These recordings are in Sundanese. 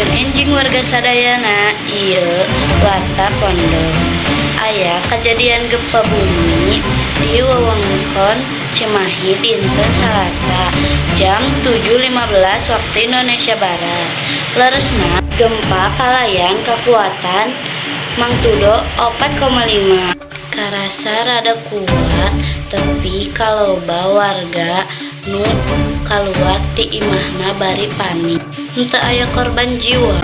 Wilujeng enjing warga sadayana, ieu Warta Pondok. Aya kajadian gempa bumi di wewengkon Cimahi dinten Salasa jam 7.15 waktu Indonesia Barat. Leresna gempa kalayan kekuatan magnitudo 4,5. Karasa rada kuat tepi ka loba warga nu kaluar ti imahna bari panik. Henteu aya korban jiwa.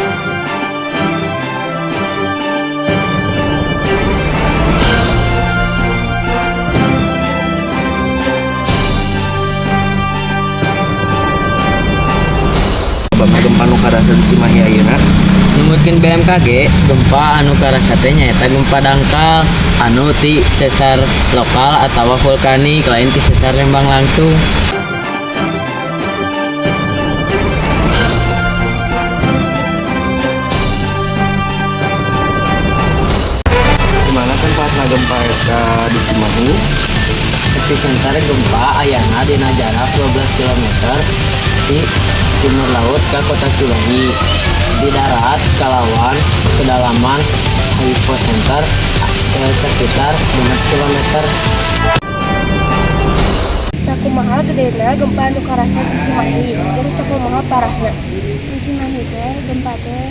Bapak, gempa nu karasa di Cimahi ayeuna? Numutkeun BMKG, gempa anu karasa teh nyaeta gempa dangkal anu ti sesar lokal atau vulkanik, lain ti sesar Lembang langsung. Di mana tempatna gempa eta di Cimahi? Epicenter gempa ayana dina jarak 12 km di timur laut ke kota Cimahi. Di darat kalawan kedalaman hypocenter sekitar 6 km. Sakumaha gedena gempa anu karasa di Cimahi jeung sakumaha parahna? Di Cimahi teh gempa teh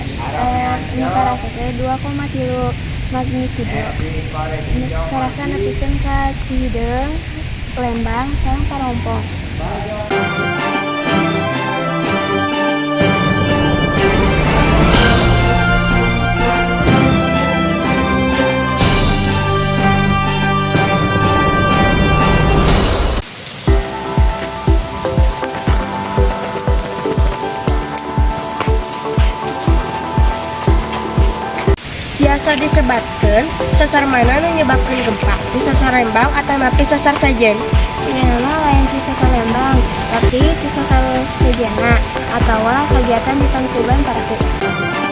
nu karasa teh 2,3 magnitudo. Nu karasa nepikeun ka Cihideung, Lembang, sareng Parompong. Biasa disebatkeun sesar mana nu nyebabkeun gempa? Di sesar Lembang atanapi sesar sejen? Ieu mah lain ti sesar Lembang, tapi ti sesar sejenna atawa kegiatan di Tangkuban Parahu.